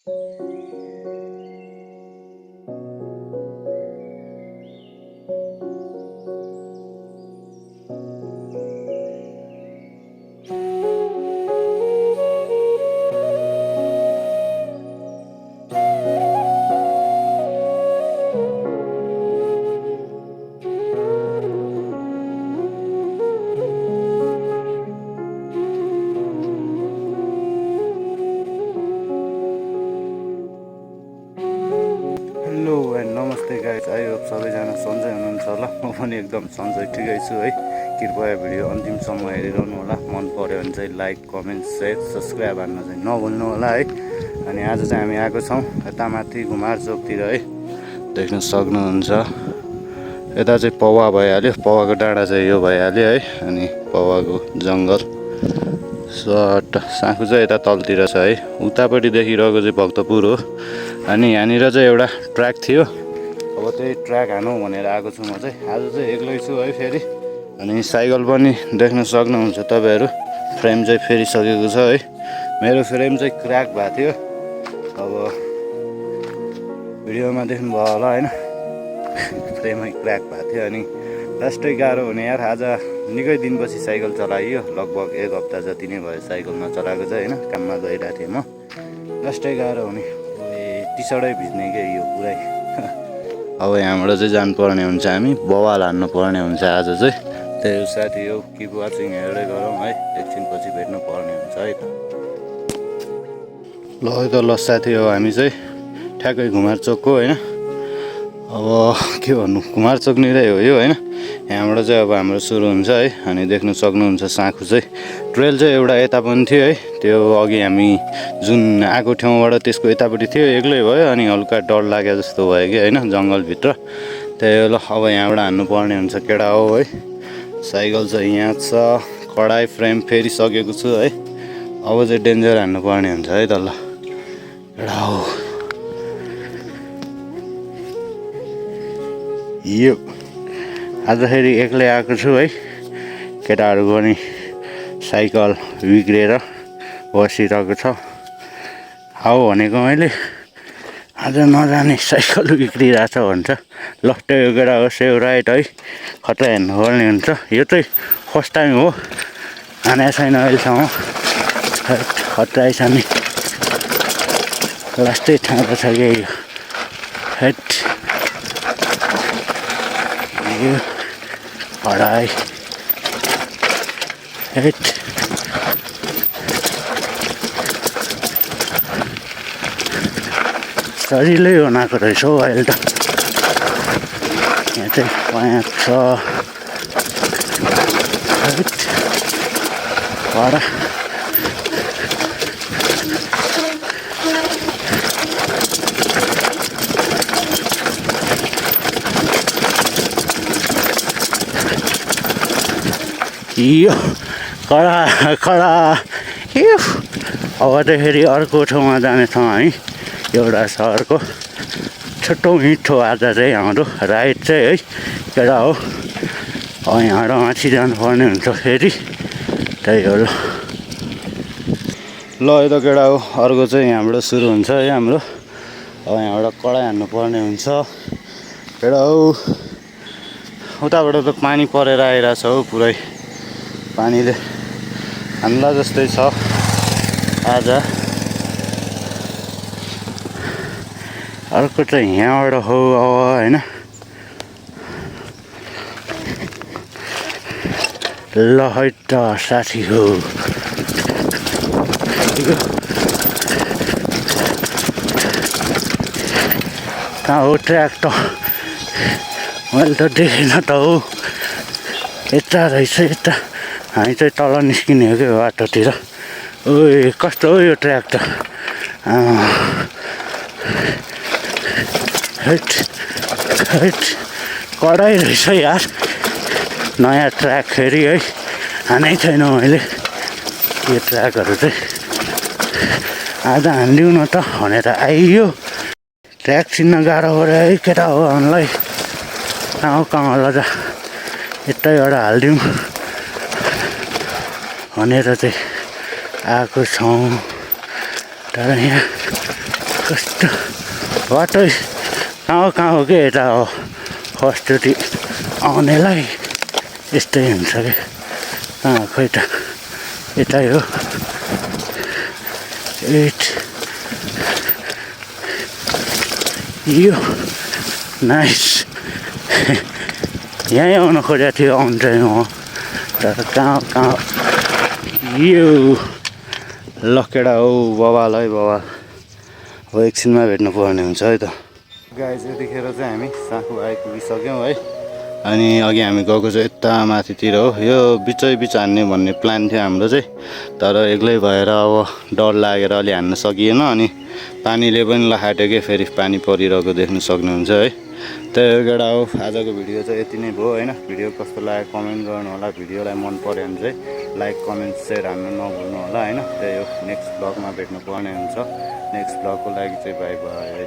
Hello and नमस्ते guys. I hope सबैजना सन्चै हुनुहुन्छ होला। म पनि एकदम सन्चै ठिकै छु है। कृपया भिडियो अन्तिमसम्म हेरिरहनु होला। मन पर्यो भने चाहिँ लाइक, कमेन्ट, सेयर, सब्सक्राइब हान्न चाहिँ नभुल्नु होला है। अनि आज चाहिँ हामी आएको छौँ यता माथि घुमार चोकतिर है। देख्न सक्नुहुन्छ यता चाहिँ पौवा भइहाल्यो। पौवाको डाँडा चाहिँ यो भइहाल्यो है। अनि पौवाको जङ्गल सट साँखु चाहिँ यता तलतिर छ है। उतापट्टि देखिरहेको चाहिँ भक्तपुर हो। अनि यहाँनिर चाहिँ एउटा ट्र्याक थियो। अब त्यही ट्र्याक हानौँ भनेर आएको छु म चाहिँ। आज चाहिँ एक्लै छु है फेरि। अनि साइकल पनि देख्न सक्नुहुन्छ तपाईँहरू। फ्रेम चाहिँ फेरिसकेको छ है। मेरो फ्रेम चाहिँ क्र्याक भएको थियो। अब भिडियोमा देख्नुभयो होला होइन, फ्रेमै क्र्याक भएको थियो। अनि लास्टै गाह्रो हुने यार। आज निकै दिनपछि साइकल चलाइयो। लगभग 1 हप्ता जति नै भयो साइकल नचलाएको चाहिँ होइन। काममा गइरहेको थिएँ म। लास्टै गाह्रो हुने। टी सर्टै भिज्ने क्या यो पुरै। अब यहाँबाट चाहिँ जानुपर्ने हुन्छ हामी। बवाल हान्नु पर्ने हुन्छ आज चाहिँ। त्यही हो साथी हो। किप वाचिङ हेर्दै गरौँ है। एकछिनपछि भेट्नु पर्ने हुन्छ है त। ल साथी हो, हामी चाहिँ ठ्याक्कै घुमार चोकको होइन। अब के भन्नु, घुमार चोकनिरै हो यो होइन। यहाँबाट चाहिँ अब हाम्रो सुरु हुन्छ है। अनि देख्न सक्नुहुन्छ साँखु चाहिँ। ट्रेल चाहिँ एउटा यता पनि थियो है। त्यो अघि हामी जुन आएको ठाउँबाट त्यसको यतापट्टि थियो, एक्लै भयो। अनि हल्का डर लाग्यो जस्तो भयो कि होइन, जङ्गलभित्र। त्यही हो। ल अब यहाँबाट हान्नु पर्ने हुन्छ केटा हो है। साइकल चाहिँ यहाँ छ। कडाई फ्रेम फेरिसकेको छु है। अब चाहिँ डेन्जर हान्नु पर्ने हुन्छ है त। ल केटा हो यो। आज फेरि एक्लै आएको छु है। केटाहरूको पनि साइकल बिग्रेर बसिरहेको छ। आऊ भनेको मैले, आज नजाने साइकल बिग्रिरहेछ भन्छ। ल त्यो केटा हो सेउ राइट है। खतरा हेर्नु पर्ने हुन्छ। यो चाहिँ फर्स्ट टाइम हो, हानेको छैन अहिलेसम्म। खतरा छ नि। लास्टै ठाउँको छ कि यो। हेट यो कडाई हेट सजिलै बनाएको रहेछ हौ अहिले त। यहाँ चाहिँ प्याक छ। कडा यो कडा कडा। अब त फेरि अर्को ठाउँमा जानेछौँ हामी। एउटा सहरको छोटो मिठो आज चाहिँ हाम्रो राइड चाहिँ है केटा हो। अब यहाँबाट माथि जानुपर्ने हुन्छ फेरि। त्यही हो। ल यो त केटा हो। अर्को चाहिँ यहाँबाट सुरु हुन्छ है हाम्रो। अब यहाँबाट कडाई हान्नु पर्ने हुन्छ केटा हो। उताबाट त पानी परेर आइरहेछ हौ पुरै। पानीले हान्ला जस्तै छ आज। अर्को चाहिँ यहाँबाट हो अब होइन। ल है त साथी हो। कहाँ हो ट्र्याक त? मैले त देखेन त हौ। यता रहेछ यता। हामी चाहिँ तल निस्किने हो क्या बाटोतिर। ओए कस्तो हो यो ट्र्याक त? हेट हेट कडै रहेछ यार। नयाँ ट्र्याक फेरि है। हानै छैन मैले यो ट्र्याकहरू चाहिँ। आज हानिदिउँ न त भनेर आइयो। ट्र्याक चिन्न गाह्रो पऱ्यो है केटा हो हामीलाई। कहाँ लजा यतैबाट हालिदिउँ भनेर चाहिँ आएको छौँ। तर यहाँ कस्तो बाटो कहाँ हो कि यता हो फर्स्टचोटि आउनेलाई यस्तै हुन्छ कि खोइ त यतै हो 8 यो नाइस यहीँ आउनु खोजेको थियो अन टाइम हो तर कहाँ यो लकेडा हो बवाल है बवाल अब एकछिनमा भेट्नु पर्ने हुन्छ है त गाइस यतिखेर चाहिँ हामी साँखु आइपुगिसक्यौँ है अनि अघि हामी गएको चाहिँ यता माथितिर हो यो बिच हान्ने भन्ने प्लान थियो हाम्रो चाहिँ तर एक्लै भएर अब डर लागेर अलि हान्न सकिएन अनि पानीले पनि लखाट्यो कि फेरि पानी परिरहेको देख्न सक्नुहुन्छ है त्यही हो केटा हो आजको भिडियो चाहिँ यति नै भयो होइन भिडियो कस्तो लाग्यो कमेन्ट गर्नु होला भिडियोलाई मन पर्यो भने चाहिँ लाइक कमेन्ट सेयर हान्न नभुल्नु होला होइन त्यही हो नेक्स्ट ब्लगमा भेट्नु पर्ने हुन्छ नेक्स्ट ब्लगको लागि चाहिँ बाई बाई है